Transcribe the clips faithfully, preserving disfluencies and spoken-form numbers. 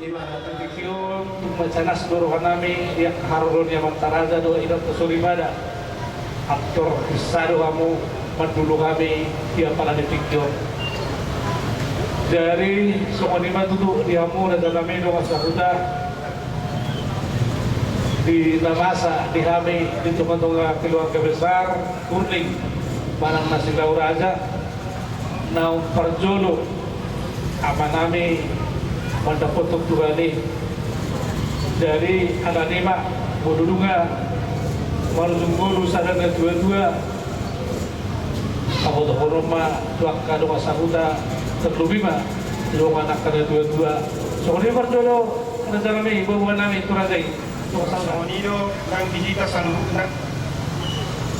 Tingki on tung mansai las do roha nami di angka haroro ni amanta raja dohot inanta soripada. Antong bisa do hamu mandulu hami di apala ni tingki on. Jadi songon i ma tutu di hamu raja nami dongan sahuta, di na masa di hami di tonga-tonga keluarga besar Hurling manang na Silau Raja. Naung parjolo ama nami mandapothon Tuhan i. Jadi alani i ma, molo dung marujung ngolu sada na tua-tua, pabotohon ma tu angka dongan sahuta, terlebih ma dongan angka na tua-tua. Songon i parjolo raja nami, boa-boa nami tu raja i. Songon i do nang di hita saluhutna.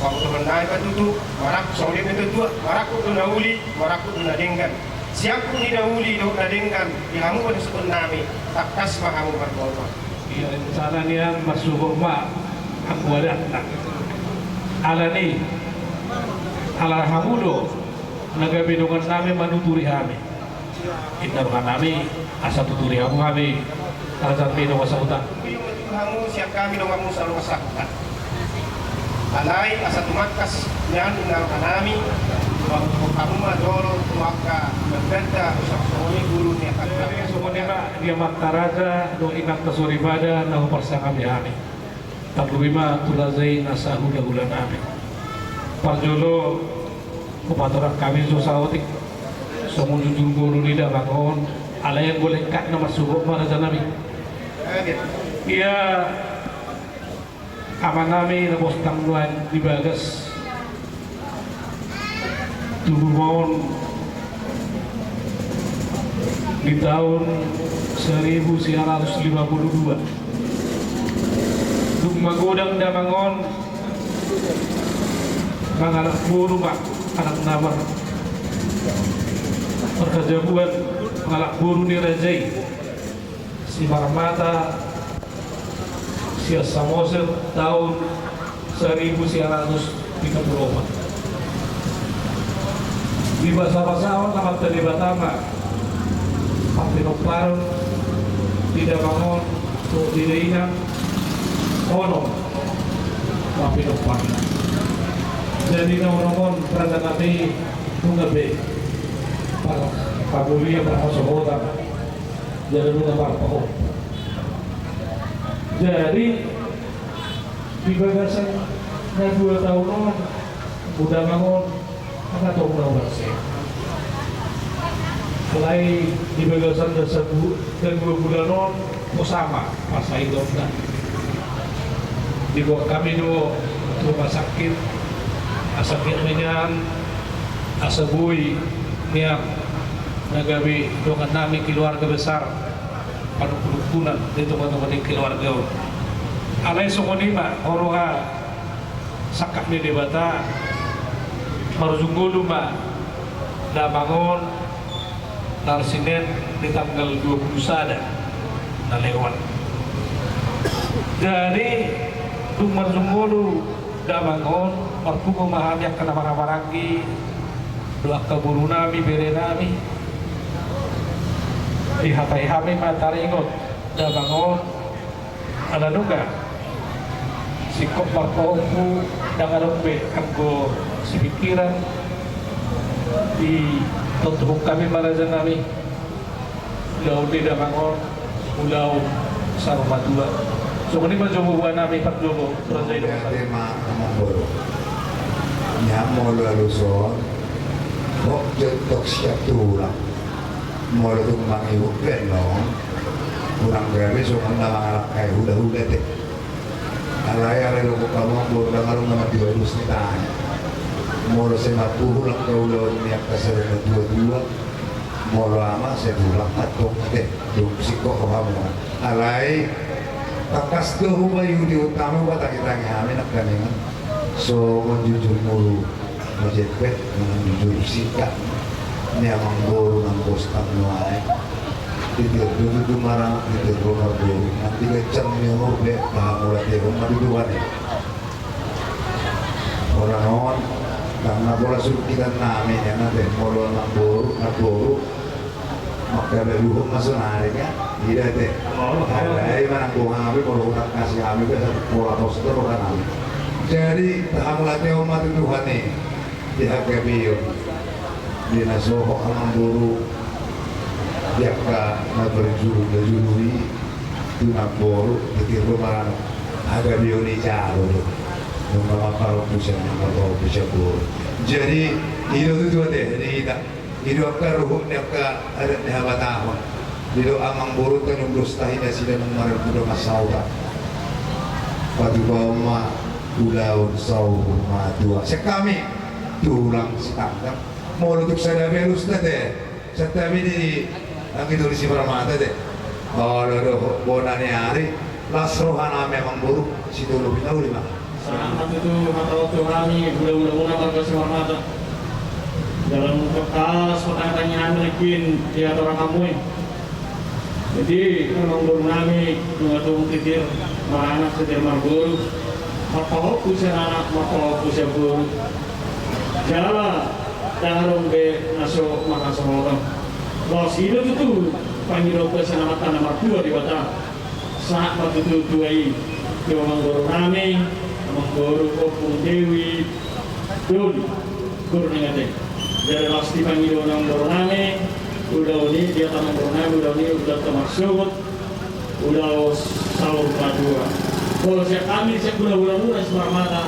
Pabotohon nami ma tutu, marangkup songon i ma tutu, marangkup do na uli, marangkup do na denggan. Siangkup ni na uli dohot na denggan di hamu panusuhon nami, tangkas ma hamu marboru. Ia rencana nian marsuhut ma anggo adatna. Alani, ala hamu do na gabe dongan nami manuturi hami. Inna roha nami asa tuturi hamu hami, raja nami dongan sahuta. Hamu sian hami donganmu sadongan sahuta. Alai asa tumangkas nian inna roha nami, hamu ma jolo tu angka na ganda, usaha songon i guru ni angka. Songon i ma di amanta raja dohot inanta soripada na huparsangapi hami. Tarlumobi ma tu raja i na sahula-hula nami. Parjolo hupatorang hami jo saotik songon jujur ngolu ni damang on, alai anggo lengkapna marsuhut ma raja nami. Ia ama nami na postang nuaeng di bagas, tubu ma on di taon seribu sembilan ratus lima puluh dua. Dung magodang damang on mangalap boru ma anak na mar-, marhajabuan, mangalap boru ni raja i. Si Marmata sian Samosir taon seribu sembilan ratus tiga puluh empat. Dibasabasahon Amanta Debata ma parpinomparon di damang on tu di dainang, onom ma pinomparna. Jadi na onom on raja nami nunga be par-, pamulian, parhasohotan. Jadi nunga marpahompu. Jadi di bagasan na dua taon on, damang on, angka tong na ulang sehat. Alai di bagasan na sabu-, na dua bulan on, posa ma, posa i do na. Diboan hami do tu rumah sakit, asa giat ma nian, asa boi nian na gabe dongan nami keluarga besar, panungkun-ungkunan di tonga-tonga ni keluarga on. Alai songon i ma roha sangkap ni Debata, marujung ngolu ma damang on, na ari Senen di tanggal dua puluh sada na lewat. Jadi dung marujung ngolu damang on, marpungu ma hami angka na marhahamaranggi dohot angka boru nami, bere nami. Dihatai hami ma taringot damang on, ala nunga singkop marpahompu, ndang adong be anggo sipingkiran. Ditontuhon hami ma raja nami ulaon ni damang on ulaon saur matua. Songon i ma jo boa nami parjolo tu raja i. Ate ma amang boru. Nian molo alus on, hot jo tong sian tulang. Molo tung mangihut pe annon, unang gabe songon na mangalangkai hula-hula te. Alai, alai dohot hamu amang boru, ndang adong na mandiolus ni tangan. Molo sai marpuhul angka ulaon ni angka sada na tua-tua, molo ama sai tulang ma antong ate, dung singkop rohamu. Alai tangkas do hupaihut-ihut hami, hupatangi-tangi hami nangkaningan songon jujur ngolu. Majempek manang jujur singkat ni amang boru nang postang nuaeng. Titir do tutu maranak, titir do marboru, nang di ganjang ni umur be tahamulatehon ma tutu hami. Molo annon, ndang na pola sungkinan nami nian ate, molo amang boru, marboru. Maka baru ma sonari kan? Ida te. Alai manang boha hami, molo hutangkasi hami, biasa pola pos terus kan hami. Jadi, tahamauliatehon ma tu Tuhan i, di hagabeon, di na sohot amangboru, di angka na berjulu, berjulu i, tu namboru, di tiru marana, hagabeon i jalo do. Nunga mamparompu sian, mamparompu sian boru. Jadi, i do tutu ate, di hita. I do angka ruhut ni angka adat ni habatahon. Di do amangboru ta nunga dos tahi nasida nunga marhite dongan sahuta. Patupaon ma ulaon saur matua. Sian hami tulang Sitanggang. Molo tung sada berus ta te. Santabi di anggi tuli Simarmata te. Olo do bona ni ari. Las roha nami amangboru, sitolopi na uli ma. Sahat ma tutu hata on tu hami hulahula muna marga Simarmata. Dalam kertas pertanyaan nangkin di ator hamu i. Jadi amangboru nami nunga tung titir maranak titir marboru. Marpahompu sian anak, marpahompu sian boru. Jala dang adong be na so marhasohotan. Laos i do tutu pangidoan sian Amanta na martua Debata. Sahat ma tutu tua i tu amangboru nami, amangboru Ompung Dewi Doli, boru Ningateng. Jadi laos dipangido amangboru nami, ulaon i, di hata amangboru nami, ulaon i, ulaon ta marsogot, ulaon saur matua. Molo sian hami, sian hulahula muna Simarmata,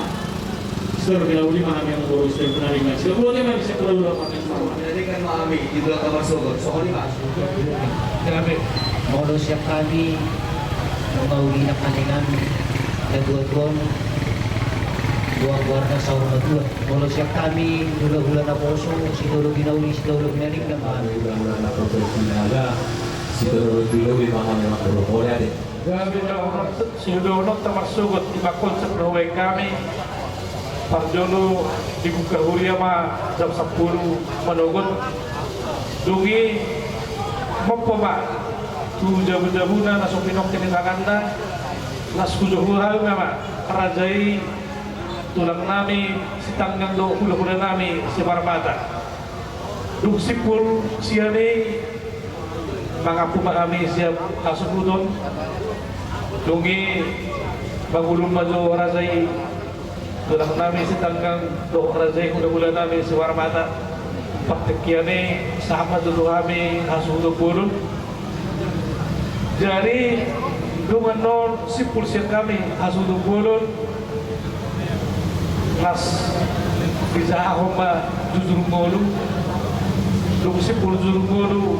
sitolopi na uli ma hami amangboru, sitolopi na uli ma. Sitolopi na uli ma hami sian hulahula muna Simarmata. Jadi kan ma hami di bulan ta marsogot, songon i ma. Gabe. Molo sian hami, nunga uli nangkaningan, na dua tuan, dua goarna saur matua. Molo sian hami, hulahula naposo, sitolopi na uli, sitolopi na uli ma hami. Hulahula naposo Sinaga, sitolopi na uli ma hami amangboru. Mauliate. Gabe. Sidohononta marsogot, ima konsep na hubaen hami. Parjolo dibuka huria ma jam sampulu manogot. Dung i mompo ma tu jabujabuna na so pinongke ni tanganna. Laos hujou hami ma raja i, tulang nami Sitanggang dohot hulahula nami Simarmata. Dung simpul sian i mangampu ma hami sian hasuhuton. Dung i mangulum ma jo raja i, tulang nami Sitanggang dohot raja i, hulahula nami Simarmata. Partingkian i sahat ma jo tu hami hasuhuton bolon. Jadi, dung annon simpul sian hami hasuhuton bolon, las dijahahon ma jujur ngolu. Dung simpul jujur ngolu,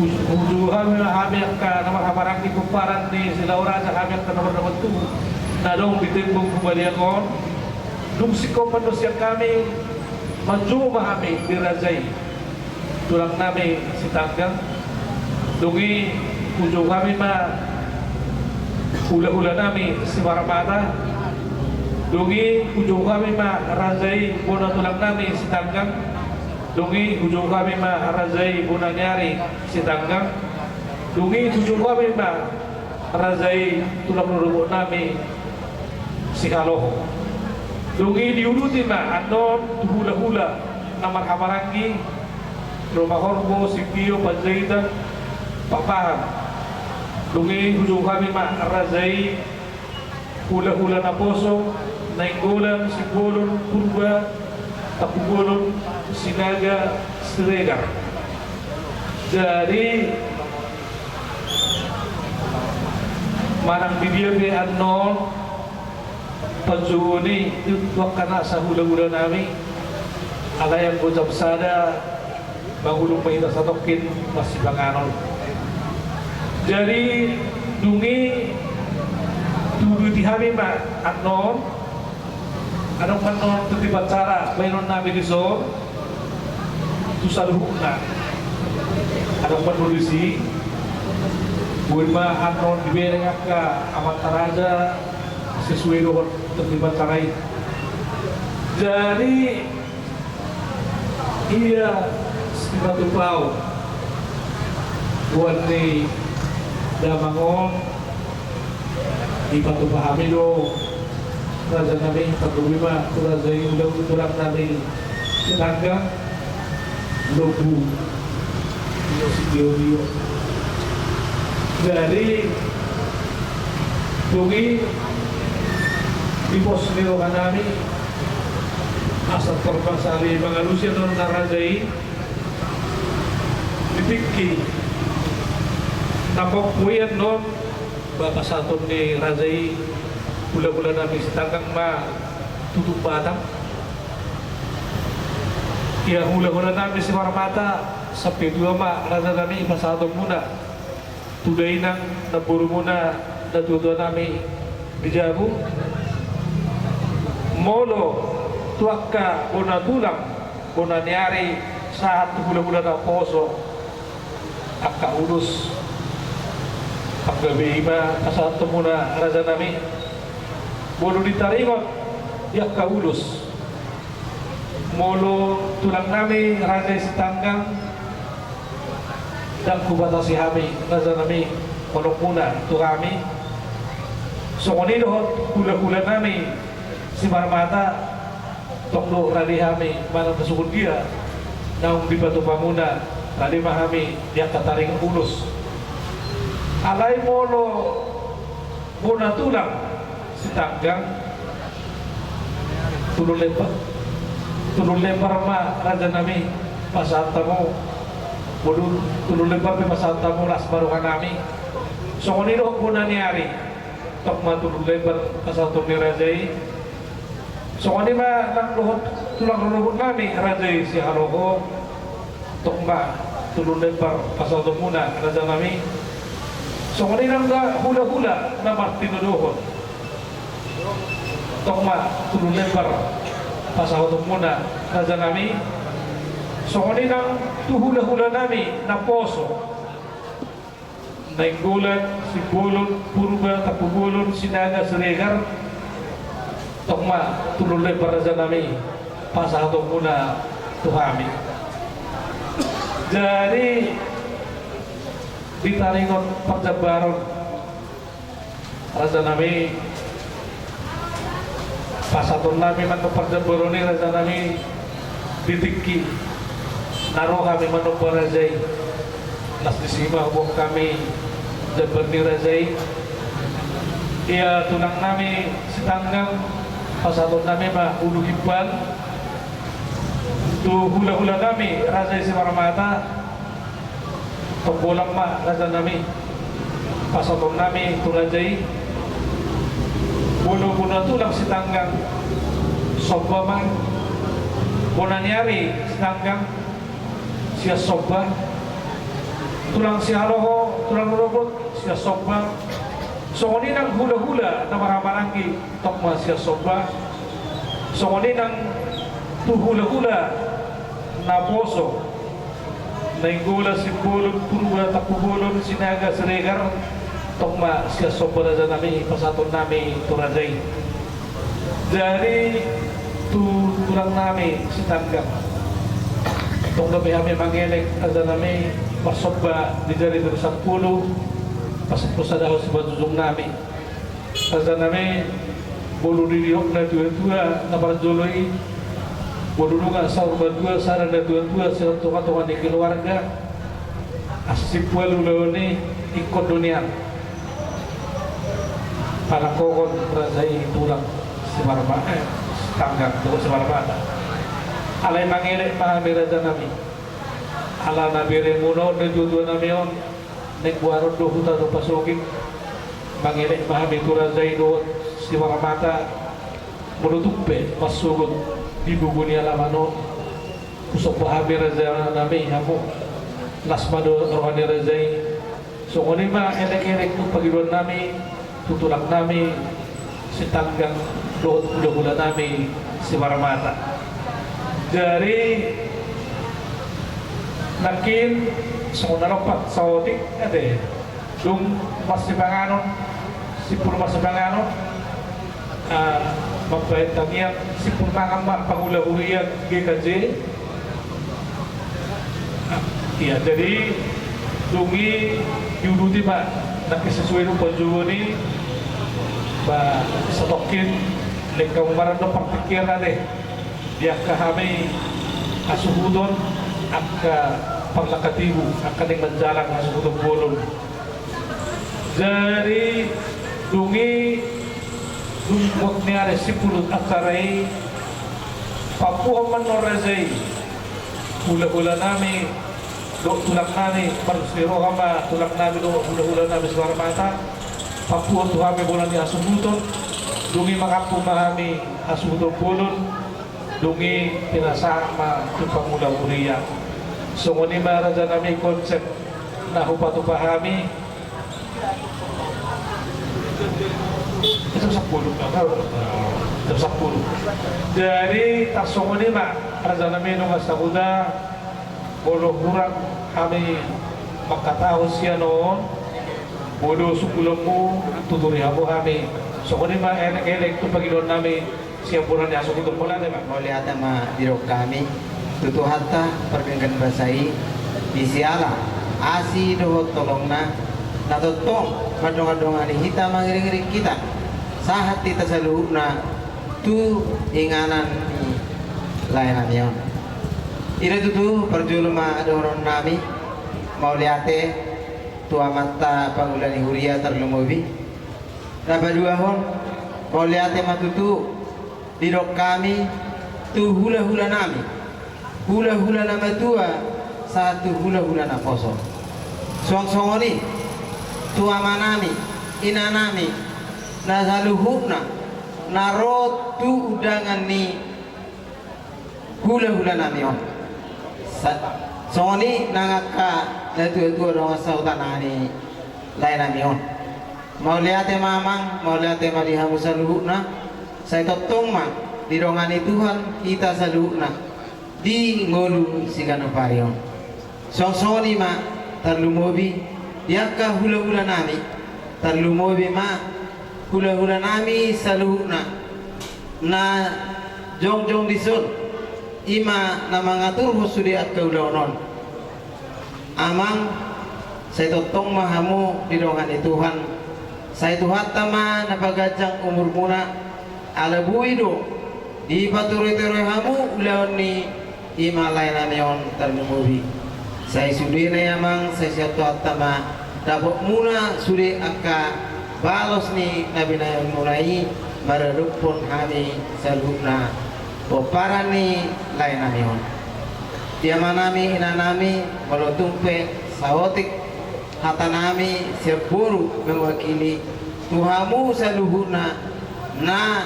hujou hami ma hami angka na marhahamaranggi pomparan ni Silau Raja, hami angka na mardongan tubu na adong di tembok Hubaliang on. Dung singkop annon sian hami, manjou ma hami di raja i, tulang nami Sitanggang. Dung i hujou hami ma hulahula nami Simarmata. Dung i hujou hami ma raja i, bona tulang nami Sitanggang. Dung i hujou hami ma raja i, bona ni ari Sitanggang. Dung i hujou hami ma raja i, tulang rorobot nami Sihaloho. Dung i diuduti ma annon tu hulahula na marhahamaranggi, Rumahorbo, Sitio, Panjaitan, Pakpahan. Dung i hujou hami ma raja i, hulahula naposo, Nainggolan, Simbolon, Purba, Tampubolon, Sinaga, Siregar. Jadi, manang di dia pe annon panjouon i tu angka nasa hulahula nami, alai anggo jam sada mangulum ma hita satongkin marsipanganon. Jadi, dung i tuduti hami ma annon, adong ma annon tertib acara baenon nami dison tu saluhutna. Adong ma annon disi, boi ma annon dibereng angka amanta raja sesuai dohot tertib acara i. Jadi, ia sipatupaon, boan ni damang on, dipatupa hami do raja nami, tarlumobi ma tu raja i, ulaon tulang nami Sitanggang, lombu Dio, dio, dio. Jadi, dung i di pos ni roha nami, asa tor pasahat mangalusi annon na raja i, di tingki na pampuian non, ba pasahaton ni raja i, hulahula nami Sitanggang ma tutup batang. Ia hulahula nami Simarmata, sampe tua ma raja nami pasahaton muna tu dainang namboru muna, na tuatua nami di jabu. Molo tu angka bona tulang, bona ni ari, sahat tu hulahula naposo, angka ulos, panggabe i ma pasahaton muna raja nami. Molo ditaringot di angka ulos, molo tulang nami raja i Sitanggang, ndang hubatasi hami raja nami holong muna tu hami. Songon i dohot hulahula nami Simarmata, tong do rade hami manang songon dia naung dipatupa muna, rade ma hami di angka taringot ulos. Alai molo bona tulang Sitanggang, tulun lembar, tulun lembar ma raja nami pasahat hamu. Molo tulun lembar pe pasahat hamu, las ma roha nami. Songon i dohot bona ni ari, tong ma tulun lembar pasahaton ni raja i. Songon i ma nang dohot tulang rorobot nami raja i Sihaloho, tong ma tulun lembar pasahaton muna raja nami. Songon i nang da hulahula na martinodohon, tong ma tulun lembar pasahaton muna raja nami. Songon i nang tu hulahula nami naposo, Nainggolan, Simbolon, Purba, Tampubolon, Sinaga, Siregar, tong ma tulun lembar raja nami pasahaton muna tu hami. Jadi, di taringot parjambaron, raja nami, pasahaton nami mandok parjambaron i raja nami, di tingki na ro hami manomba raja i. Las disi ma huboan hami jambar ni raja i. Ia tulang nami Sitanggang, pasahaton nami ma ulu himbal tu hulahula nami raja i Simarmata. Tong bolon ma raja nami pasahaton nami tu raja i. Molo bona tulang Sitanggang, somba ma. Bona ni ari Sitanggang, sian somba. Tulang Sihaloho, tulang rorobot, sian somba. Songon i nang hulahula na marhahamaranggi, tong ma sian somba. Songon i nang tu hulahula naposo, Nainggolan, Simbolon, Purba, Tampubolon, Sinaga, Siregar, tong ma sian somba raja nami pasahaton nami tu raja i. Jadi tu tulang nami Sitanggang, tong dope hami mangelek raja nami, marsomba di jari na sampulu, pasampulu sadahon simanjujung nami. Raja nami, molo didok natuatua na parjolo i, molo nunga saur matua sada natuatua sian tongatonga ni keluarga, asa simpual ulaon i, ingkon do nian panangkokhon raja i tulang Simarma-, eh, Sitanggang dohot Simarmata. Alai mangelek ma hami raja nami, ala na beremuna on, natuatua nami on, naeng boanon do huta do pasogit. Mangelek ma hami tu raja i dohot Simarmata, molo tung pe marsogot di bubu ni alaman on, husomba hami raja nami hamu, las ma do roha ni raja i. Songon i ma elekelek tu pangidoan nami tu tulang nami Sitanggang dohot hulahula nami Simarmata. Jadi nangkin songon na lompat saotik ate, dung marsipanganon, simpul marsipanganon, ah, mambahen tangiang, simpul mangan ma pangulahulian G K J. Ia, jadi dung i diuduti ma nangkin sesuai dohot panjouon i, ba satongkin lengkap marandok partingkian ate di angka hami hasuhuton, angka Parlangkatibu angka na manjalang hasuhuton bolon. Jadi dung i, dung gok ni ari sipulut acara i, pampuhon ma annon raja i hulahulanami dohot tulangnami, marus ni roha ma tulangnami dohot hulahulanami Saparmata. Pampuhon tu hami bola ni hasuhuton. Dung i mangampung ma hami hasuhuton bolon. Dung i pinasahat ma tu pangula huria. Songon i ma rajanami konsep na hupatupa hami. Jam sapuluh, jam sapuluh. Jadi tarsongon i ma rajanami dongan sahuta, molo hurang hami mangkatahon sian on, bodo sungkunonmu, tuturi hamu hami. Songon i ma elek-elek tu pangidoannami. Siap bulan ya suku tu bulan ya, Pak. Mauliate ma didok hami tu Tuhanta pardenggan basa i, di siala asi dohot tolongna, na tongtong mandongandongani hita, mangiringiring hita sahat hita saluhutna tu inganan ni laenami on. I do tutu parjolo ma dohononnami, mauliate tu amanta pangula ni huria tarlumobi. Na paduahon, mauliate ma tutu didok hami tu hulahulanami, hulahula na matua sahat tu hulahula na poso. Suang songon i tu amanami, inanami, na saluhutna na ro tu undangan ni hulahulanami on. Sa-, songon i nang angka natuatua dongan sahuta na ni laenami on. Mauliate ma amang, mauliate ma di hamu saluhutna. Sai tongtong ma didongani Tuhan hita saluhutna di ngolu siganup ari on. Suang songon i ma tarlumobi di angka hulahulanami, tarlumobi ma hulahulanami saluhutna na jongjong dison, i ma na mangaturhon sude angka ulaon on. Amang, sai tongtong ma hamu didongani Tuhan, sai Tuhanta ma na paganjang umurmuna, ala boi do dipaturuturui hamu ulaon ni i ma laenami on tarlumobi. Sai sudena i amang, sai sian Tuhanta ma dapotmuna sude angka balos ni na binahenmuna i maradophon hami saluhutna pomparan ni laenami on. Di amanami, inanami, molo tung pe saotik hatanami sian boru mewakili tu hamu saluhutna na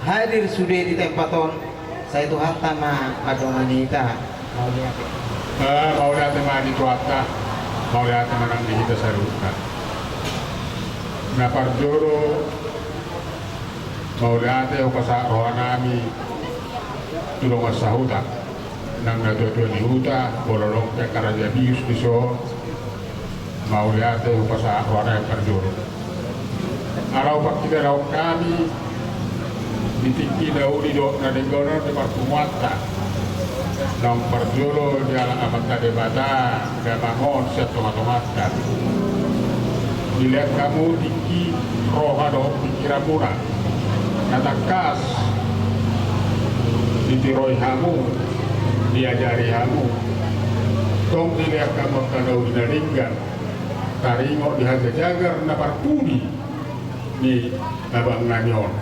hadir sude di tempat on, sai Tuhanta ma mandongani hita. Mauliate. Eh, mauliate ma di Tuhanta, mauliate ma nang di hita saluhutna. Na parjolo, mauliate hupasahat rohanami tu dongan sahuta, nang natuatua ni huta, molo adong pe angka raja bius dison, mauliate hupasahat rohanami parjolo. Ala hupangkilalaon hami di tingki na uli dohot na denggan on di parpunguanta, naung parjolo dialap Amanta Debata damang on sian tongatonganta. Dilehon hamu tingki roha dohot pingkiranmuna, na tangkas ditiroi hamu, diajari hamu. Tong dilehon hamu angka na uli na denggan, taringot di hata jagar na parpudi ni abangnami on.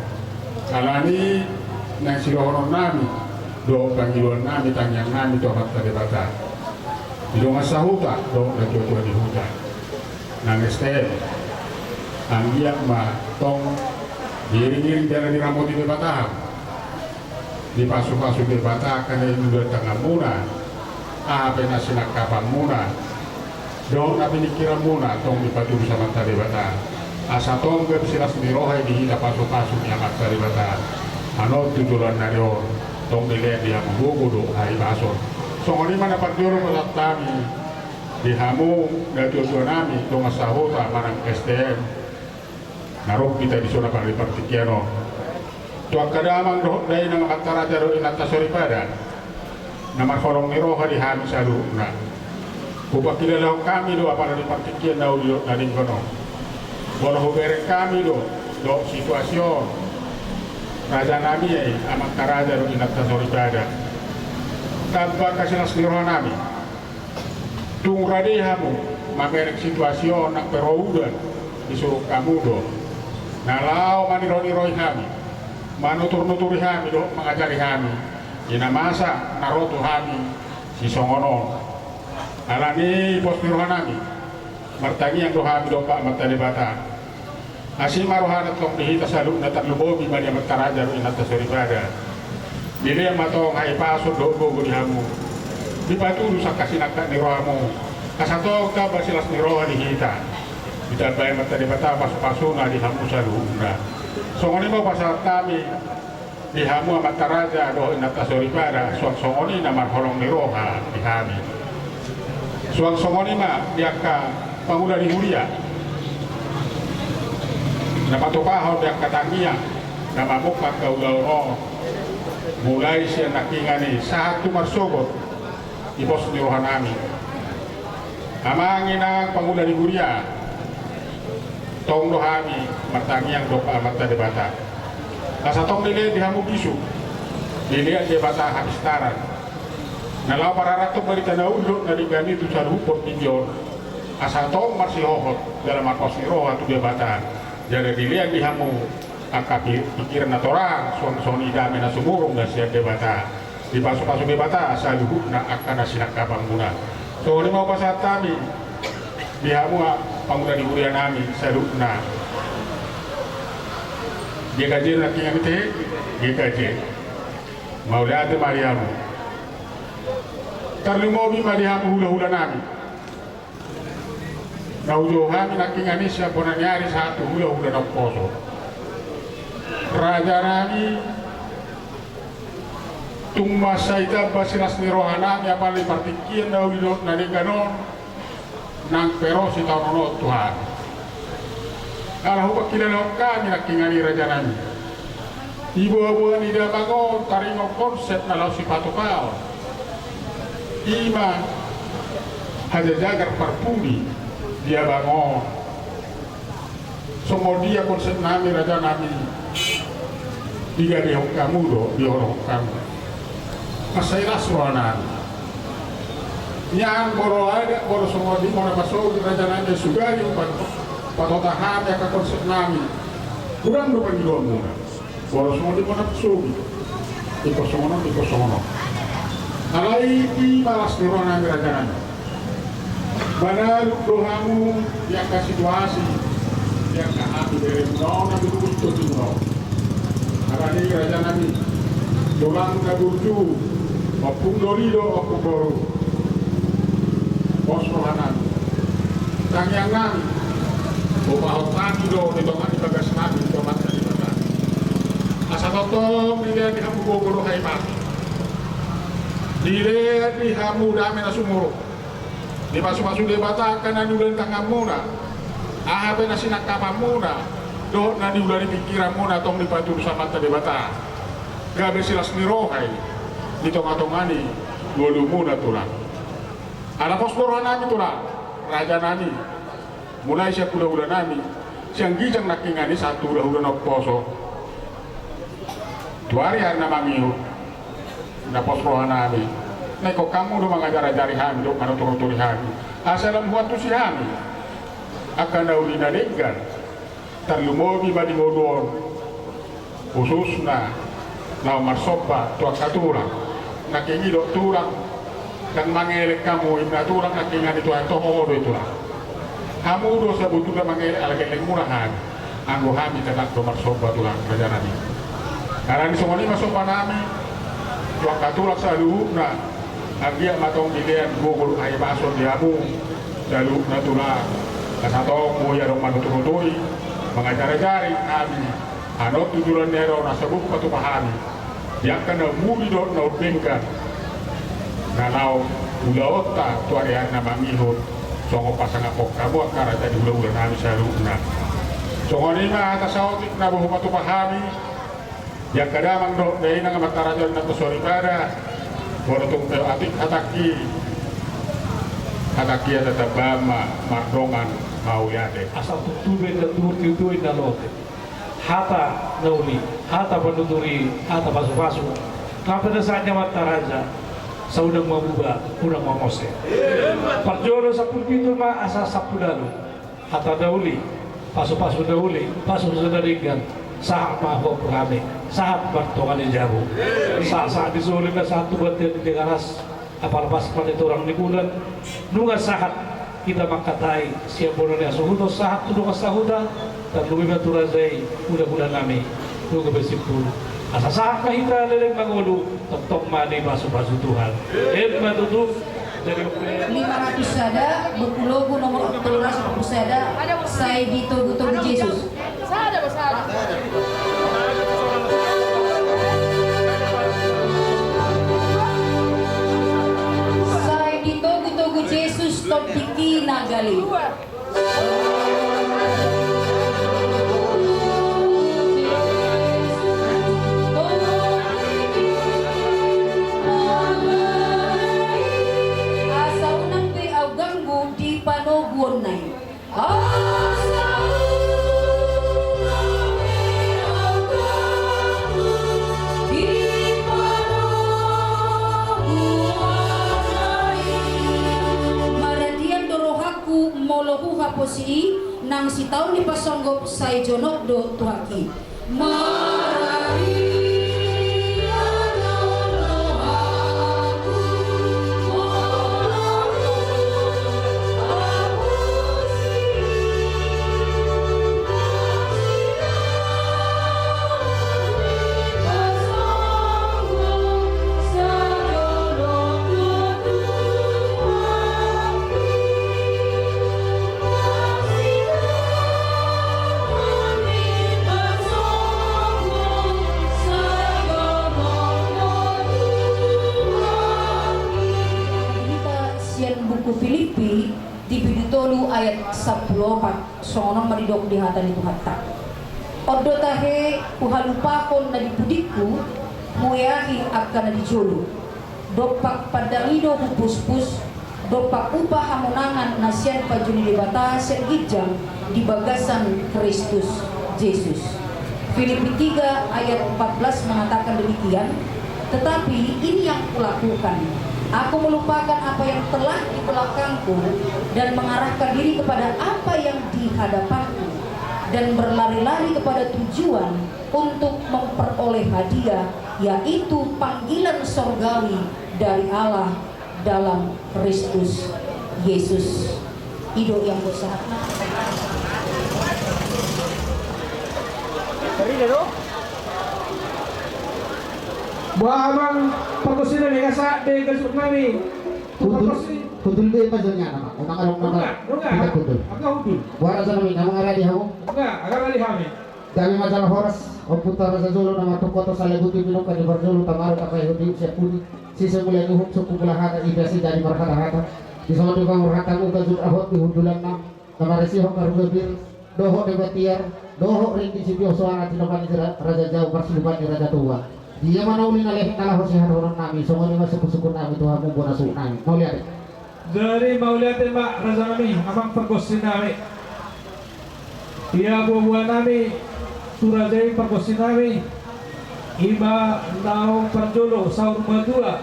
Alani i naeng sidohononnami dohot pangidoannami, tangiangnami tu Amanta Debata, di dongan sahuta dohot natuatua ni huta nang S T M. Anggiat ma tong diiringiring jala diramoti Debata hamu, dipasupasu Debata angka na niula tanganmuna, aha pe na sinangkapanmuna dohot na piningkiranmuna, tong dipatulus Amanta Debata. Asa tong gabe silas ni roha i di hita pasupasu ni Amanta Debata. Annon tu joloan ni ari on tong dilehon di hamu gogo dohot hahipason. Songon i ma na parjolo pasahat hami di hamu natuatuanami, dongan sahuta manang S T M, na ro hita dison apala di partingkian on. Tu angka damang dohot dainang, amanta raja dohot inanta soripada, na marholong ni roha di hami saluhutna, hupangkilalahon hami do apala di partingkian na uli dohot na denggan on. Molo hubereng hami do dohot situasi on, rajanami i, amanta raja dohot inanta soripada, tamba angka silas ni rohanami. Tung rade hamu mamereng situasi on nang pe ro udan, disurung hamu do na laho maniro-niroi hami, manuturi-nuturi hami dohot mangajari hami di na masa na ro tu hami sisongon on. Alani i, pos ni rohanami, martangiang do hami dompak Amanta Debata. Asi ma rohana tong di hita saluhutna, tarlumobi ma di amanta raja dohot inanta soripada. Dilean ma tong hahipason dohot gogo di hamu, dipatudu angka sinangkap ni rohamu, asa tong tamba silas ni roha di hita. Ditambai Amanta Debata pasu-pasuna di hamu saluhutna. Songon i ma hupasahat hami di hamu amanta raja dohot inanta soripada, suang songon i na marholong ni roha di hami. Suang songon i ma di angka pangula ni huria, na patupahon di angka tangiang na mamungka angka ulaon on, mulai sian nangkiningan i sahat tu marsogot, di pos ni rohanami. Amang inang pangula ni huria, tong do hami martangiang dompak Amanta Debata, asa tong dilean di hamu bisuk, dilean Debata hapistaran, na laho pararathon barita na uli dohot na denggan i tu saluhut portibi on, asa tong marsihohot jala marpos ni roha tu Debata, jala dilean di hamu angka pi-, pingkiran na torang, suang songon i dame na sumurung na sian Debata. Dipasu-pasu Debata saluhutna angka na sinangkapanmuna. Songon i ma hupasahat hami di hamu pangula ni hurianami saluhutna. G K J nangkiningan i, te? G K J. Mauliate ma di hamu. Tarlumobi ma di hamu hula-hulanami, na hujou hami nangkiningan i sian bona ni ari sahat tu hula-hula na umposo. Rajanami, tung mansai tamba silas ni rohanami apala di partingkian na uli dohot na denggan on, nang pe ro sitaonon on tu hami. Ala hupangkilalahon hami nangkiningan i, rajanami, di boa-boa ni damang on taringot konsep na laho sipatupaon, i ma hajajagar parpudi di abang on. Songon dia konsepnami, rajanami, digadehon hamu do, dioloi hamu. Mansai las rohanami. Nian molo adat, molo songon i molo na pasogi, rajanami, sugari pat-, patota hami angka konsepnami, hurang do pangidoanmuna. Molo songon i molo na pasogi, ingkon songon on, ingkon songon on. Alai i ma las ni rohanami, rajanami. Manaluk do hamu di angka situasi, di angka hami beremuna on, na binubus tondimuna on. Alani i, rajanami, tulang na burju, ompung doli dohot ompung boru, pos rohanami. Tangiangnami, hupahot hami do di tonga ni bagasnami tu Amanta Debata, asa tongtong dilean di hamu gogo dohot hahipason, dilean di hamu dame na sumurung. Dipasu-pasu Debata angka na niula ni tanganmuna, aha pe na sinangkapanmuna dohot na niula ni pingkiranmuna, tong dipatudu Amanta Debata, gabe silas ni roha i di tonga-tonga ni ngolumuna, tulang. Ala pos do rohanami, tulang, rajanami, mulai sian hula-hulanami, sian ginjang nangkiningan i sahat tu hula-hula na umposo. Tu ari-ari na mangihut, na pos rohanami, na ingkon hamu do mangajar-ajari hami dohot manutur-nuturi hami, asa lam huantusi hami angka na uli na denggan, tarlumobi ma di ngolu on, khususna laho marsomba tu angka tulang. Nangkiningan i do, tulang, ndang mangelek hamu, inna tulang, nangkiningan i, tu ahu toho do i, tulang. Hamu do sabotulna mangelek ala gellengmuna hami. Anggo hami tetap do marsomba, tulang, rajanami. Alani songon i ma sombanami tu angka tulang saluhutna. Anggiat ma tong dilean gogo dohot hahipason di hamu saluhutna, tulang, asa tong boi adong manutur-nuturi, mangajar-ajari hami. Annon tu joloan ni ari on asa boi hupatupa hami di angka na umuli dohot na umdenggan na laho ulaonta tu ari-ari na mangihut, songon pasangaphon hamu angka raja ni hula-hulanami saluhutna. Songon i ma hata saotik na boi hupatupa hami di angka damang dohot dainang, amanta raja dohot inanta soripada. Molo tung pe atik hatangki, hatangki asa tambaan ma mardongan mauliate. Asa tutu be na tutu inna lote. Hata na uli, hata panuturi, hata pasu-pasu. Nang pe na sahat ni amanta raja, Asa unang mamuba, unang mamose. Parjolo sampulu pitu ma asa sampulu ualu. Hata na uli, pasupasu na uli, pasupasu na denggan. Sahat ma huhut hami, sahat martonga ni jabu. Sahat, sahat di soli ma sahat tu bontean ni Tigaras. Apala pas ma di torang ni bulan. Nunga sahat hita mangkatai sian bona ni hasuhuton sahat tu dongan sahuta. Tarlumobi ma tu raja i, hulahula nami, nunga besimpul. Asa sahat ma hita leleng mangolu, tongtong ma dipasupasu Tuhan. Emma tutu. Jadi, lima ratus sada, buku logu nomor empat ratus empat puluh sada, Sai Ditogutogu Jesus. Sai Ditogutogu Jesus, tondi i na gale. Asa unang be au ganggu di panoguonna i. Asa unang be au ganggu di panoguonna i. Maradian do rohangku molo huhaposi i, nang sitaon ni pasonggop sai jonok do tu haki. Maradian do rohangku molo huhaposi i, nang sitaon ni pasonggop sai jonok do tu haki. Hita sian buku Pilippi di bindu tolu ayat sampulu opat, songon on ma didok di hata ni Tuhanta. On do tahe huhalupahon na di pudingku, hueahi angka na di jolo. Dompak pandang i do hupuspus, dompak upa hamonangan na sian panjou ni Debata sian ginjang di bagasan Kristus Jesus. Filipi tiga ayat empat belas mengatakan demikian, tetapi ini yang kulakukan, aku melupakan apa yang telah di belakangku dan mengarahkan diri kepada apa yang di hadapanku, dan berlari-lari kepada tujuan untuk memperoleh hadiah, yaitu panggilan sorgawi dari Allah dalam Kristus Yesus. I do yang buat sahatna. Boha amang pargonsi nami, nga sahat be gajut nami? Hundul, pargonsi. Hundul be ma jolma nama. Emang adong nama? Nunga, nunga. Tidak hundul. Angka hundul. Boha raja nami, nama nga radi hamu? Nunga, nga radi hami. Gabe ma jala horas, ompunta raja jolo na martungkothon salebuti, pinungka ni parjolo, tamaru, tapaihut-ihut sian pudi, sise mulia ni uhum, sungkun mula hata, i pe asa jadi marhata-hata. Dison do pangurhatamu gajut dohot di hundulanna, na marisihon Garuda Bir, dohot Deba Tiar, dohot ringgit sitio soara, tinopa ni ra-, raja Jawa, parsiluban ni Raja Toba. Dia ma na uli na lehet na laho sihadohonon nami, songon i ma sungkun-sungkun nami tu hamu bona suhut nami. Mauliate. Jadi mauliate ma raja nami, amang pargonsi nami. Ia boa-boa nami tu raja i pargonsi nami, ima naung parjolo saur matua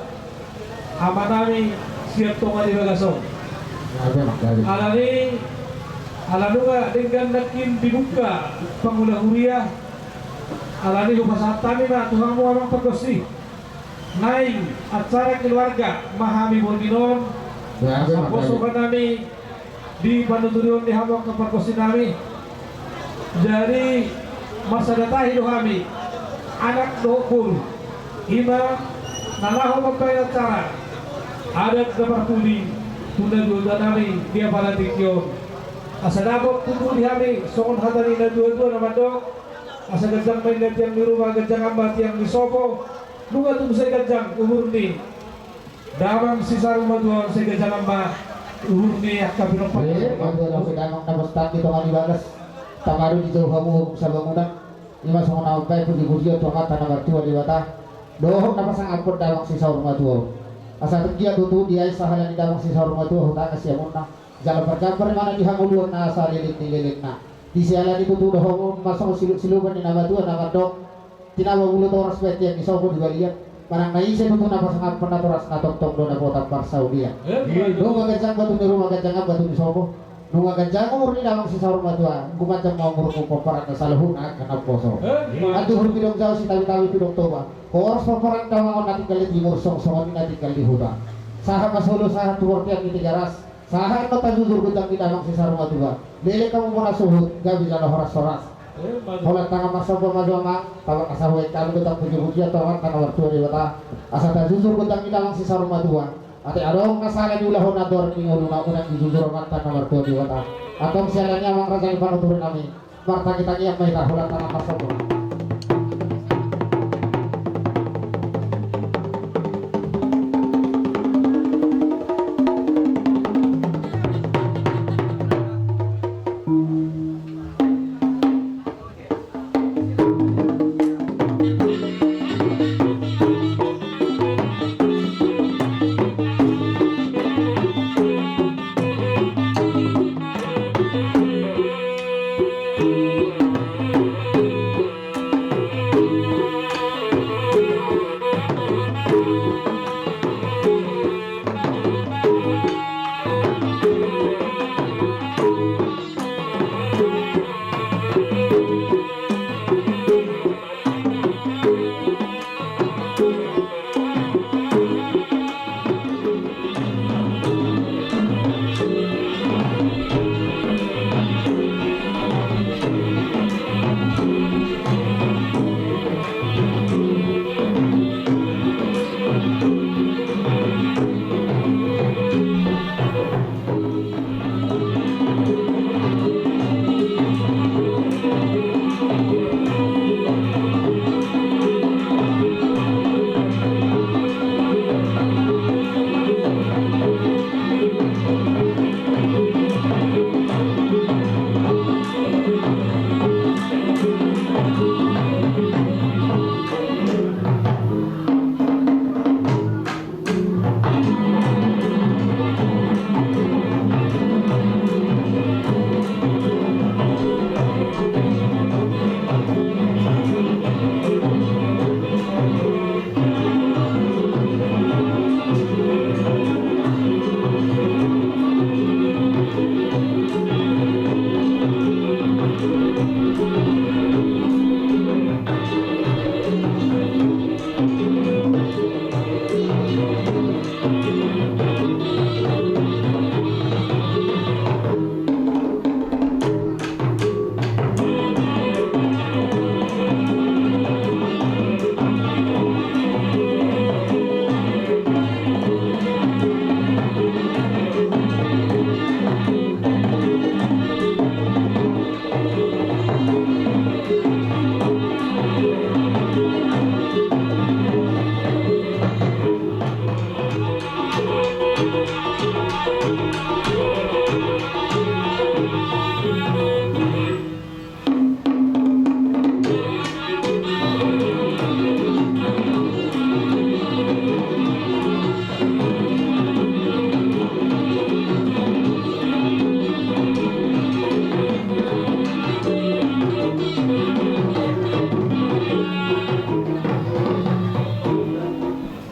ama nami sian tonga ni bagas on. Alani, ala nunga denggan nangkin dibuka pangula huria, alani hupasahat hami ma tu hamu amang pargonsi. Naeng acara keluarga ma hami borngin on. Saposo ma nami di panuturion ni hamu angka pargonsi nami. Jadi marsada tahi do hami, anak dohot boru, ima na laho mambahen acara adat na parpudi tu na dua-dua nami di apala tingki on. Asa dapot tutu di hami songon hata ni na dua-dua na mandok, asa ganjang ma inna tiang ni ruma, ganjang ma tiang ni sopo. Nunga tung sai ganjang umur ni damang si saur matua, sai ganjang ma umur ni angka pinompar. Ia, matua na damang na bostan di tonga ni bagas, tama do dijou hamu sabangunan. Ima songon na mambahen puji-pujion tu Amanta na martua Debata, dohot na pasangaphon damang si saur matua. Asa tung dia tutu diain sahala ni damang si saur matua hutangihon siamunna, jala parjambar ma na di hangoluan na saleleng ni lelengna. Di siala ni tutu dohonon ma songon silup-silupan ni na matua na mandok, tinaba mulu toras bahen tiang ni sopo di balian. Manang na ise tutu na pasangap, na toras na tongtong do dapotan parsaulian. Nunga ganjang batu ni ruma, ganjang batu ni sopo. Nunga ganjang umur ni damang si saur matua, nunga ganjang ma umurmu pomparan na saluhutna angka na poso. Anduhur pidong jaus, sitawi-tawi pidong toba. Horas pomparan damang on na tinggal di timur, song-songon i na tinggal di huta. Sahat ma solu, sahat tu bortian ni Tigaras. Sahat ma tajujur gondang ni damang si saur matua. Leleng hamu bona suhut, gabe jala horas-horas. Holan tangan marsomba ma jo amang, tama na sahuai hami gondang puji-pujian tu Amanta na martua Debata. Asa tajujur gondang ni damang si saur matua. Ate adong na sala diulahon andor ni ngoluna, unang dijujur Amanta na martua Debata. Antong siala ni i amang raja ni panuturan nami, martangi-tangian ma hita, holan tangan marsomba.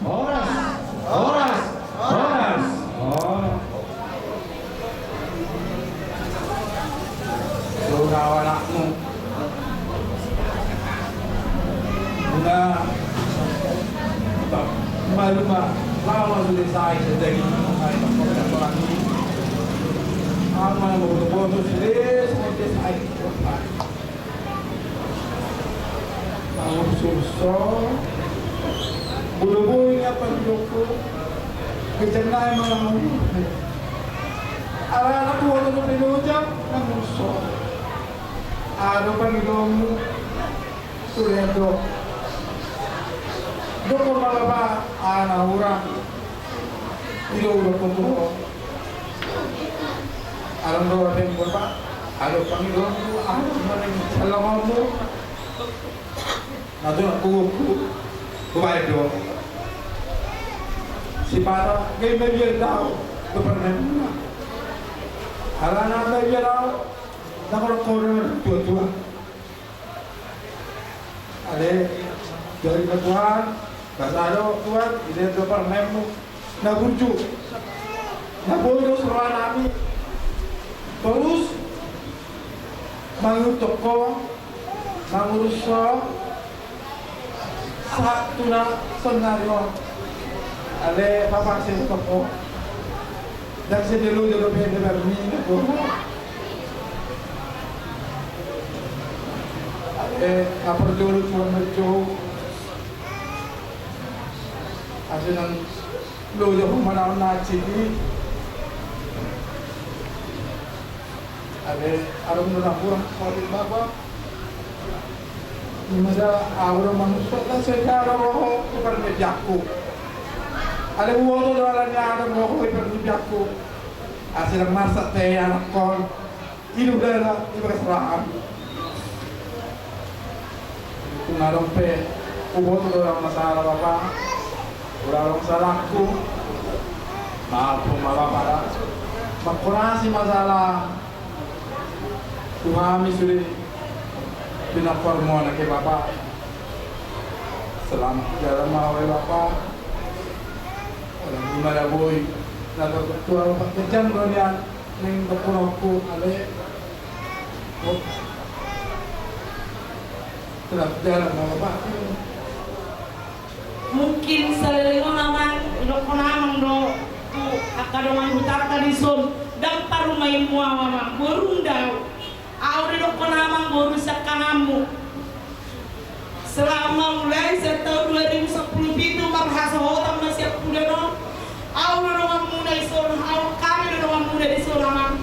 Horas, horas, horas. Oh. Suda anakmu. Suda. Malum ma, laho ma sude sai, sai daging, sai, sai, sai. Ama, boto-boto sude, sude sai. Mangurusurso. Bulu-bulu ingat pangidongku. Kecennai mangamu. Ala anak tua tu pinujam manguruso. Ado pangidongmu. Sudah do. Dokon malaba anak urang. Ido udah kumpul. Alam doa dan berpa, alam pangido, alam maning salamamu. Na tu nak kuku, kubai do. Sipata, gay media tau, tu pernah muna. Alam na media tau, na kalau kau dengan tua-tua. Ale, jadi na Tuhan, Kasado Tuhan, dilehon do parumaenmu na burju, na boi dos rohanami, torus mangihuthon ho, mangurus ho, sahat tu na sonari on. Ale Bapa, sai huboto ho, ndang sai jolo-jolo be na parmina ho. Ale na parjolo Tuhan marjou. Asa nang loja ho manaon na hansit i. Ale adong do na hurang, ale Bapa. Ima da ahu do manusia, na sai adong roha ho di partingkianku. Ale huboto do alani adong roha ho di partingkianku. Asa nang marsak tahe anakkon. Ido dala di bagas raham. Tung adong pe huboto do adong na sala Bapa. Molo adong salangku, maaf ma Bapa da. Mangkorasi ma sala tu hami sude pinomparmu, anakke Bapa. Selamat jalan ma ale Bapa. Alai ima da boi na tartutup, Bapa, kejang do nian. Naeng dohononku ale. Oh. Tetap jalan ma Bapa. Mungkin saleleng on amang, didokkon amang do tu angka dongan hutanta dison, ndang parumaenmu ahu amang, borungda ahu. Ahu didokkon amang boru siangkanganmu. Selama mulai sian taon dua ribu sampulu pitu marhasohotan ma sian bulan on. Ahu do donganmuna dison, ahu, hami do donganmuna dison amang.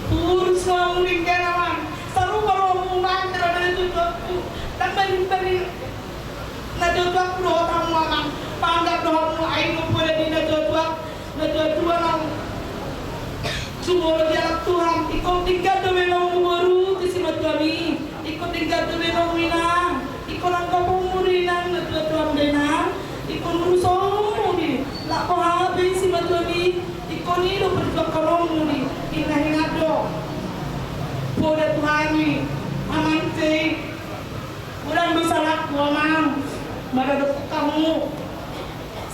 Huurus hamu denggan amang. Sarupa do hamu manjalo na tuatua. Ndang bali-bali na tuatua dohot hamu amang. Panggap do hamu ai do poda ni na tuatua. Na tuatua naung sumorop di alam Tuhan. Ingkon denggan do baenonmu boru tu simatuami. Ingkon denggan do baenonmu inang. Ingkon anggaponmu do inang na tuatuam da inang. Ingkon urusonmu do i. Lak boha pe simatuami. Ingkon i do perjuanganmu do i. Inna hinan do. Poda Tuhan i. Amang te. Godang do salangku amang. Maradophon hamu.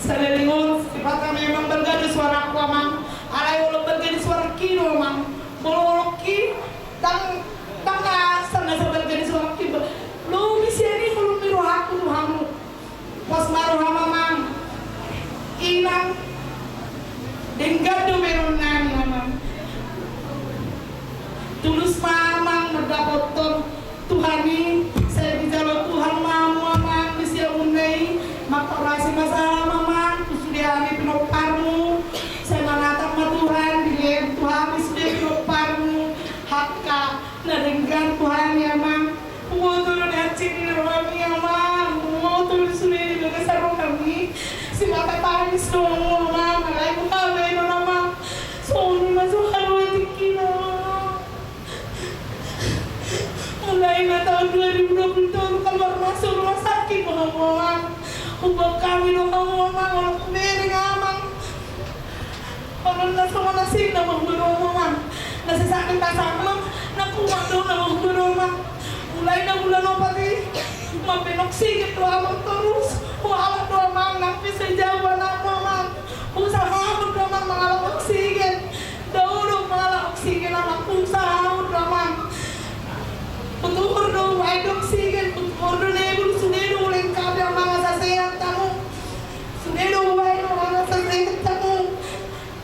Saleleng on sipata memang balga do suaraku amang. Alai olo balga do suaraki do amang. Molo oloki ndang, ndang na sanga sabalga do suaraki ba. Lobi sian i holong ni rohaku tu hamu. Pos ma roham amang. Inang. Denggan do baenonnami amang. Tulus ma amang mandapothon Tuhan i, sai dijalo Tuhan ma hamu amang di siamunna i. Mangkorasi ma salam amang tu sude hami pinomparmu. Sai manatap ma Tuhan dilehon tu hami sude pinomparmu. Angka na denggan Tuhan i amang. Huboto do na hansit i di rohami amang. Huboto do sude di bagasan rohami. Sipata tangis do hamu amang. Alai boha baenon amang. Songon i ma so haroa tingkina amang. Mulai na taon dua ribu dua puluh tolu keluar masuk rumah sakit do hamu amang. Huboan hami do hamu amang, olo hubereng amang. Olo na songon asing nama huboan hamu amang. Na sesak ni pasang amang, na kuat do nama huboan amang. Mulai na bulan opat i mambaen oksigen do amang torus. Hualap do amang, nang pe sai jau anakmu amang. Husahahon do amang mangalap oksigen. Dao do mangalap oksigen amang, husahahon do amang. Hutuhor do hubaen oksigen, hutuhor do nebul, sude do hulengkapi amang asa sehat hamu. Sude do hubaen amang asa sehat hamu.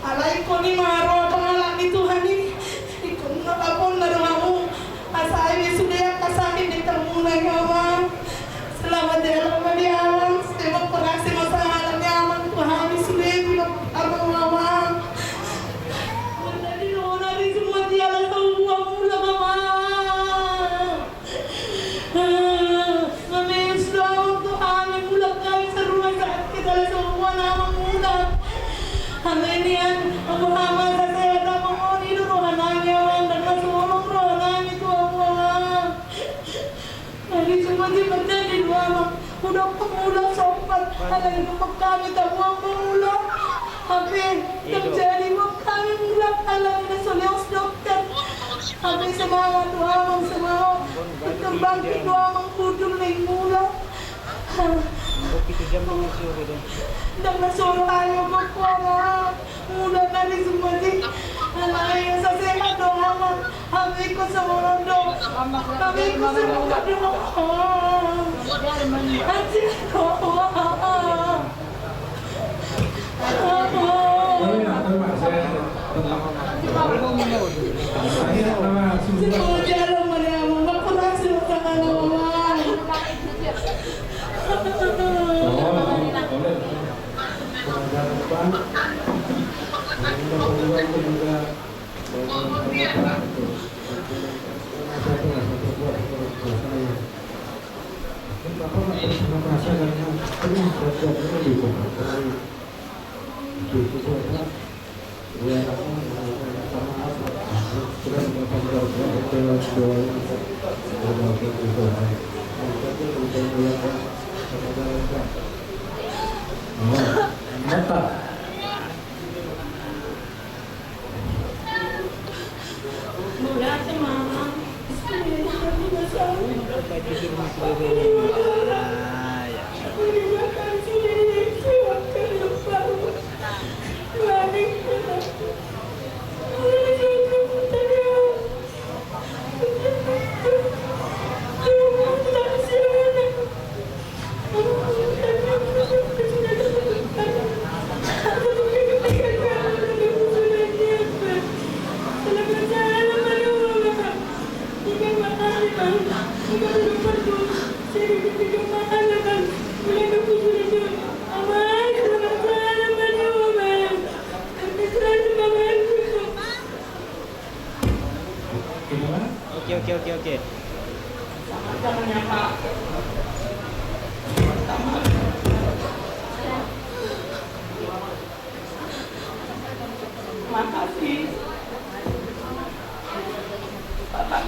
Alai ingkon i ma roha pangalap ni Tuhan i. Ingkon na lapon na do hamu. Asa ai be sude angka sakit ni hamuna i amang. Selamat jalan ma di amang. Sai mangkorasi ma salam ni amang tu hami sude pinomparmu amang. Mardadi do na di semua tiala sabuah mula amang. Mameus do amang tu hami mulak hami sarumah sakit ala sabuah na amang mulak. Alai nian amang, amang asa sehat amang on, i do rohanami amang, ndang na so holong rohanami tu hamu amang. Jadi cuma di mardadi do amang. Udah pemula sompat, alai ingkon hami tabuang pemula. Hape terjadi buat hami mula, alai na so leos dokter. Hape semangat do amang, semangat. Terbangkit do amang, budul naeng mula. Ndang na soro ayo gokkona. Muda nari sumodi. Anak ayo sasehat do anak. Hami ko sumorong do. Hami ko sumorong do. Anjing do. Oke, oke, oke, oke. Makasih. Bapak,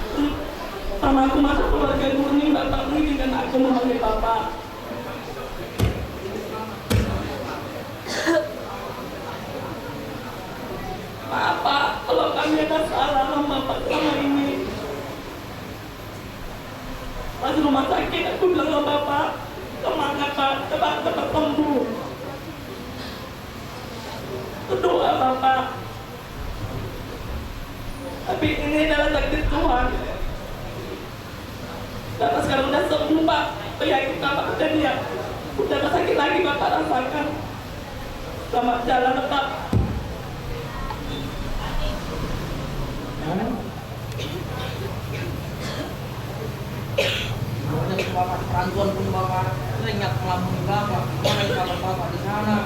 sama aku masuk keluarga Gurni, Bapak mengizinkan aku memanggil Bapak. Maaf, Pak, kalau kami ada salah sama Bapak selama ini. Pas rumah sakit, aku bilang sama Bapak, "Semangat, Pak, cepat, cepat sembuh." Berdoa, Bapak. Tapi ini adalah takdir Tuhan. Bapak sekarang udah sembuh, Pak. Penyakit Bapak udah dia, udah nggak sakit lagi, Bapak rasakan. Selamat jalan, Pak. Makanya Bapak, perantauan pun Bapak, sering aku ngelambungi Bapak, mana kabar Bapak di sana?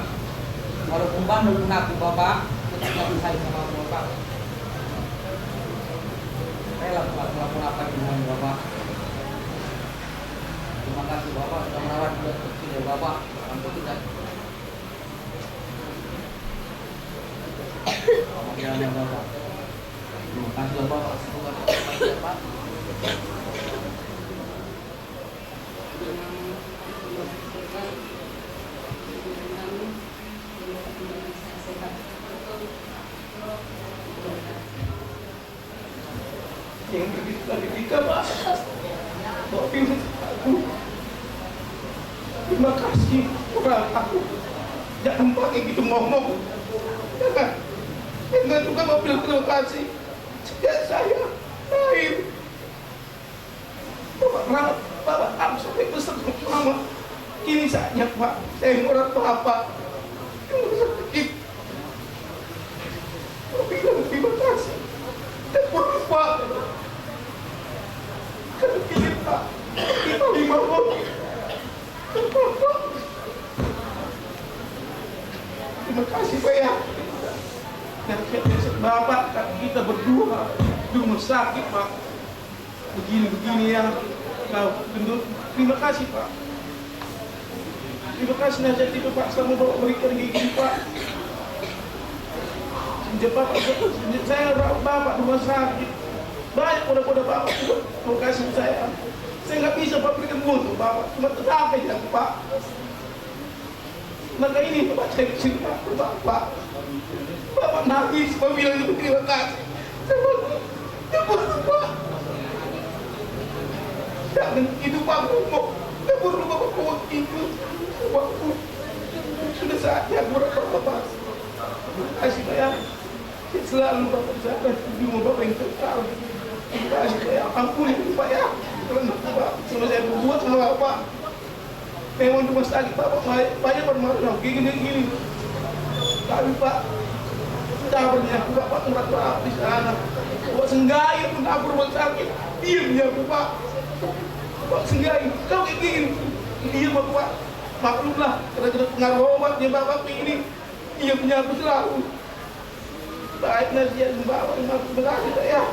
Walaupun bandel pun aku, Bapak, tetap aku sayang sama Bapak. Rela Bapak ngelakuin apa yang dibilang Bapak. Terima kasih Bapak sudah merawat budak kecil ya Bapak. Sampai kita. Terima kasih Bapak. Semoga Bapak. Yang berbeda dari kita, Pak. Tapi aku, terima kasih, orang aku tidak memakai gitu ngomong. Ya kan? Enggak juga mau bilang terima kasih. Sejak saya lahir, Bapak rawat, Bapak, aku sampai besar, Mama. Kini saatnya, Pak, saya mengurus Bapak. Yang sakit. Tapi terima kasih. Terpuruk, Pak. Terpilih, Pak. Kita lima puluh. Terpuruk, Pak. Terima kasih, Pak, ya. Dan Bapak, kita berdua di rumah sakit, Pak. Begini-begini ya, kau gendut. Terima kasih, Pak. Terima kasih nasihat itu, Pak, selama Bapak berikan gigi, Pak. Sejak Bapak, sejak saya rawat Bapak di rumah sakit, banyak poda-poda Bapak juga terima kasih saya. Saya nggak bisa, Pak, berikan uang untuk Bapak, cuma tetangga aja, Pak. Maka ini Bapak, saya cerita ke Bapak. Bapak nangis, Bapak bilang itu terima kasih. Saya bilang, "Tidak perlu, Pak. Jangan itu, Pak, ngomong. Nggak perlu Bapak bawa pintu. Waktu sudah saatnya aku berapa Bapak. Kasih Pak ya. Selalu Bapak di sana. Di rumah Bapak yang kekal. Kasih Pak ya. Ampun itu Pak ya. Kalau Bapak sama saya berbuat sama Bapak. Memang cuma sakit Bapak banyak, banyak bermasalah gini gini. Tapi Pak, sabarnya aku Bapak murah Bapak di sana. Bapak senggai pun aku rumah sakit. Diamnya aku Pak. Pak senggai, kau kayak gini. Diam aku Pak. Maklumlah, karena kena pengaruh obat dia Bapak ini. Diamnya aku selalu. Baik, nasihat membawa, terima kasih, Pak, ya.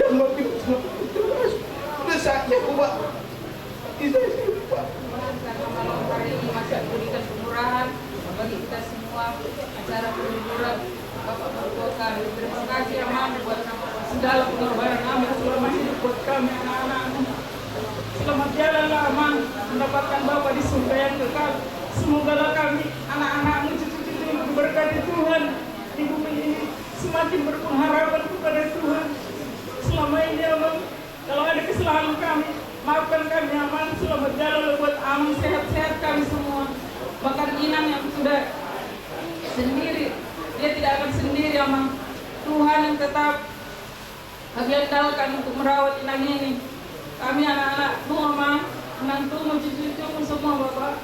Yang makin, terima kasih. Udah saatnya aku, Pak. Bisa sih, Pak. Tuhan, karena malam hari ini masih diberikan kemurahan bagi kita semua, acara penghiburan Bapak Mertua kami. Terima kasih, Amang, buat segala pengorbanan Amang selama hidup buat kami, anak-anakmu. Selamat jalanlah, Amang, mendapatkan Bapak di surga yang kekal. Semogalah kami, anak-anakmu, cucu-cucu, diberkati Tuhan di bumi ini, semakin berpengharapan kepada Tuhan. Selama ini, Amang, kalau ada kesalahan kami, maafkan kami, Amang. Selamat jalan buat Amang, sehat-sehat kami semua. Bahkan Inang yang sudah sendiri, dia tidak akan sendiri, Amang. Tuhan yang tetap kami andalkan untuk merawat Inang ini. Kami anak-anakmu, Amang, menantumu, cucu-cucumu semua, Bapak.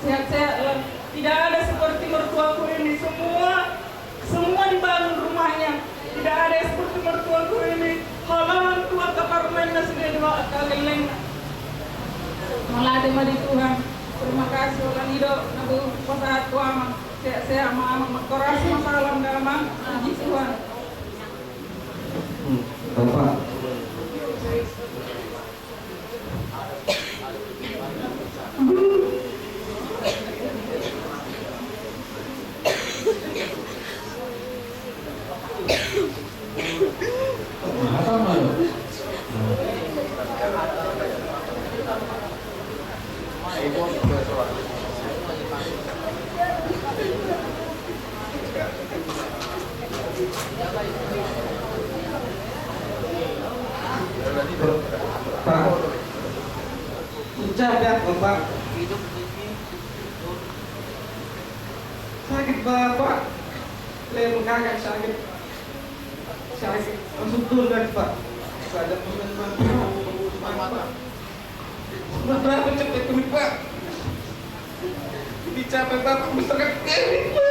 Sehat-sehat, eh, tidak ada seperti mertuaku ini. Semua, semua dibangun rumahnya. Tidak ada seperti mertuaku ini. Halahan tua kamar mainna sudah dua kali lain. Mauliate ma di Tuhan. Terima kasih, Bapak Nido, na hupasahat tu Amang. Sehat-sehat ma Amang, mangkorasi ma salam da Amang. Puji Tuhan. Hmm, Bapak. Pak, pecah dah, Bapak. Sakit, Bapak. Leher bengkak, sakit. Sakit. Langsung turun lagi, Pak. Saya ada permen, Pak. Pak. Berapa cepet ini, Pak? Dicapai Bapak masyarakat kami, Pak.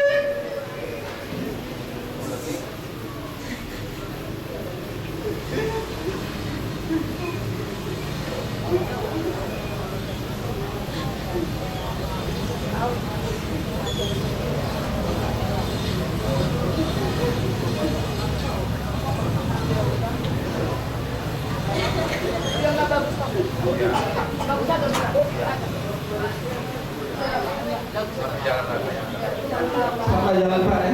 Selamat jalan, Pak, ya.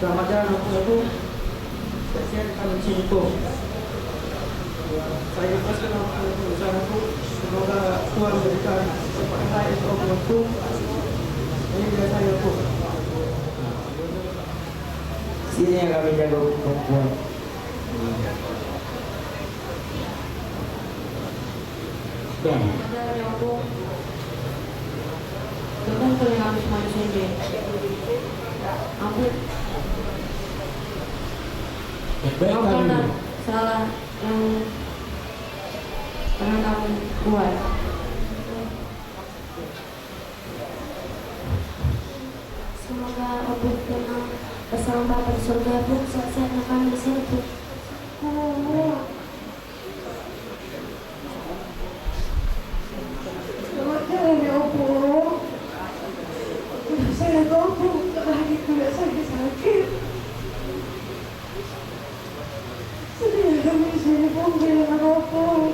Selamat jalan, Ompung. Sehat-sehat kami di sini, Ompung. Saya ikhlaskan, Ompung, usahaku. Semoga Tuhan memberikan tempat yang baik untuk Ompung. Ini dari saya, Ompung. Sini yang kami jaga, Ompung. Dah. Ada yang aku. Betul tuh yang habis main sini. Ampun. Baik, maafkan kami. Salah yang pernah kamu buat. Semoga Ompung tenang bersama Bapa di surga, Pung. Sehat-sehat kami di sini, Pung. Selamat jalan ya, Ompung. Saya tahu, Ompung, terakhir juga saya sakit. Sedih kami di sini, Pung, kehilangan Ompung.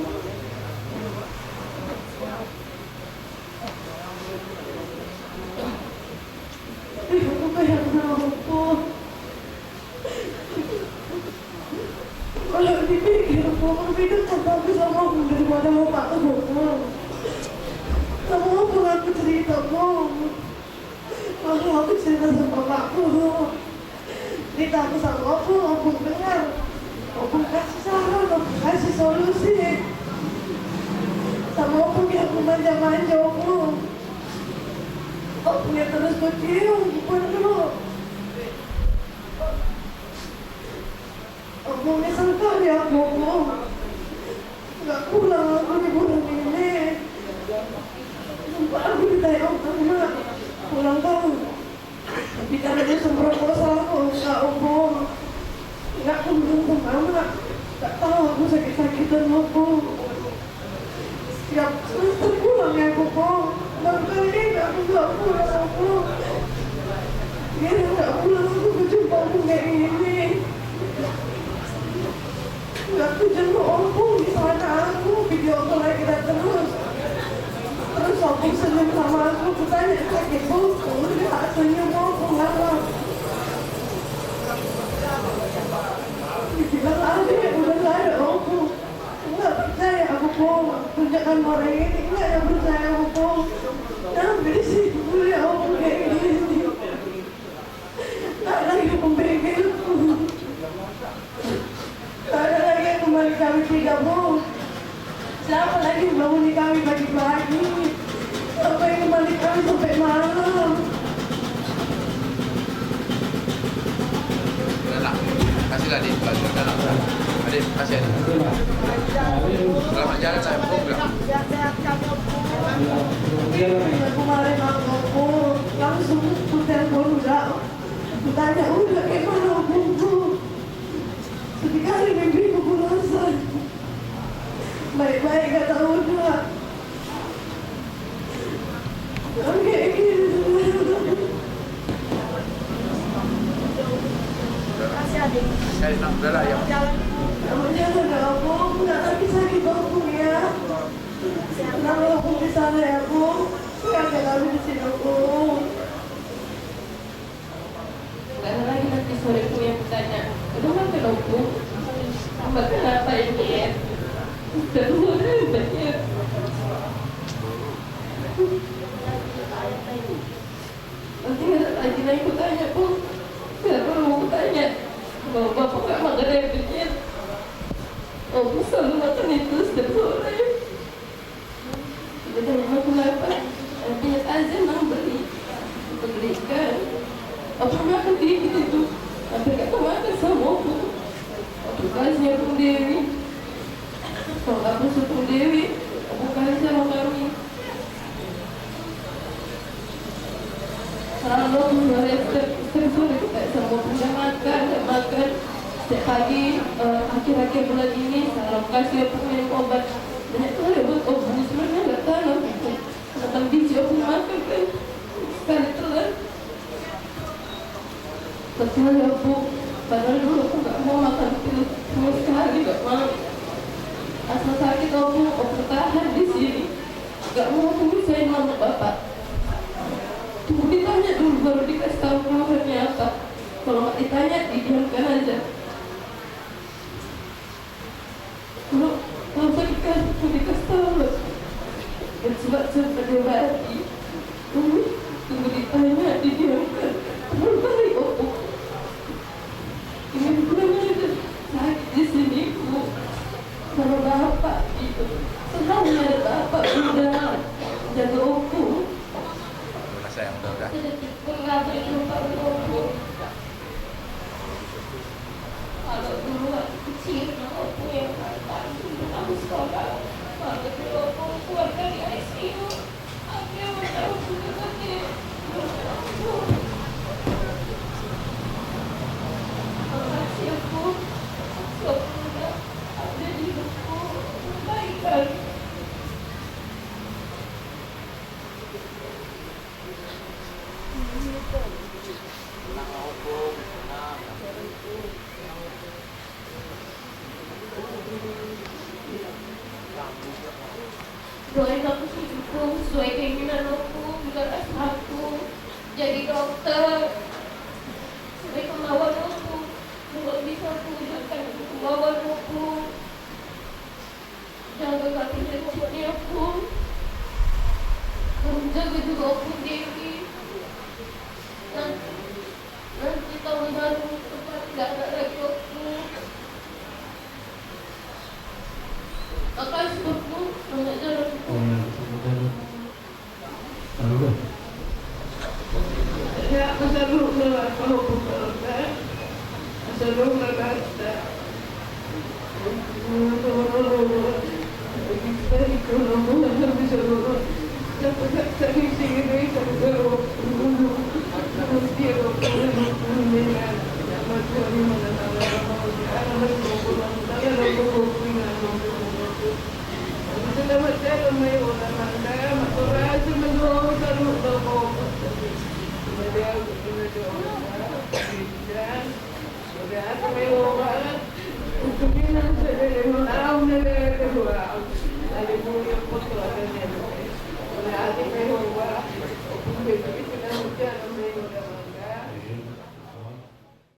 Aku kehilangan Ompung. Kalau dipikir, Ompung lebih dekat aku sama Ompung daripada Ompung. Cerita, Bung. Mau aku cerita sama bapakku. Cerita aku sama Opung, Opung dengar. Opung kasih saran, Opung kasih solusi. Sama Opung yang aku manja-manja, Opung. Opung yang terus berjuang, Opung dulu. Opung, nyesal kali aku, Opung. Nggak pulang aku liburan ini. Sumpah aku ditanya sama Mak, pulang kau. Tapi karena dia semproposal aku, nggak, Opung. Nggak, aku bilang sama Mak, nggak tahu aku sakit-sakitan, Opung. Setiap semester pulang ya, Opung. Baru kali ini aku nggak pulang, Opung. Dia nggak pulang, aku berjumpa Opung kayak gini. Nggak, aku jenguk Opung di sana, aku video call lagi kita terus. Terus Opung senyum sama aku, aku tanya, "Sakit, Pung?" Enggak, senyum Opung, nggak. Dibilang, "Ada, udah nggak ada, Opung." Nggak percaya aku, Pung. Tunjukkan orang ini, nggak ada percaya aku, Pung. Sampai di situ ya, Opung, kayak gini. Nggak ada lagi pembengkelku. Nggak ada lagi yang kembali kami tiga, Pung. Siapa lagi yang bangunin kami pagi-pagi? Siapa yang kembali kami sampai malam? Udah lah, kasihlah, Dik. Udah lah. Adik, kasih, Adik. Selamat jalan, saya Pung, bilang. Kemarin aku langsung ku telepon udah. Ku tanya udah kayak mana Opungku. Sedih kali mimpiku, ku rasa. Baik-baik kata udah. Oke, gitu. Kasih, Adik. Kasih, Adik, Nang. Udah lah, ya. Jalan. Kamu jangan, Opung. Nggak lagi sakit, Opung, ya. Tenang, Opung, di sana, ya, Pung. Nggak ada kami di sini, Opung. Karena lagi nanti sore Pung yang bertanya, "Udah makan, Opung? Makan apa ini, ya?" Kedua, dia bertanya. Nanti ada lagi yang kutanya, Pung. Kenapa lu mau kutanya? Kalau Bapak nggak makan air benyet, Opung selalu makan itu setiap sore. Dia tanya, "Mau kenapa?" Dia aja nang beli. Belikan. Apa makan dikit itu? Hampir gak kemakan sama Opung. Opung kasih Opung Dewi. Kalau aku Opung Dewi, Opung kasih sama kami. Selalu mulai setiap, setiap sore kita sama Opung, nggak makan, nggak makan. Setiap pagi, eh, akhir-akhir bulan ini selalu kasih Opung minum obat. Banyak kali buat Opung, sebenarnya nggak tahan Opung. Makan biji Opung makan kan. Sekali telan. Betul ya, Opung. Padahal dulu Opung nggak mau makan pil sama sekali, nggak mau. Asal sakit Opung, Opung tahan di sini. Nggak mau Opung misahin mama bapak. Tunggu ditanya dulu, baru dikasih tahu keluhannya apa. Kalau nggak ditanya, didiamkan aja. Kalau, kalau sakit kan, Opung dikasih tahu. Cepat-cepat diobati. Tunggu, tunggu ditanya, didiamkan. Belum balik, Opung. Ini bukan aja sakit di sini, Bu. Sama bapak, gitu. Senang ada bapak, udah jaga Opung. Udah, sayang, udah, udah. Sedikit pun nggak berjumpa dengan Opung. Kalau dulu waktu kecil, Opung yang ngantar jemput aku sekolah. Kalau dulu Opung keluar dari I C U, aku yang menjauh juga pakai. Makasih, Opung. Opung udah ada di hidupku. Baik kali. Doain aku hidupku sesuai keinginan aku, enggak rasa aku jadi dokter. Sesuai kemauan aku, enggak bisa aku wujudkan kemauan aku. Jangan ganggu hidupnya, Bung. Bung, Jaga juga Ompung Dewi. Nanti, nanti tahun baru tempat tidak ada lagi Ompung. Makasih Ompung, selamat jalan Ompung. Ya, selamat jalan. Ya, selamat jalan.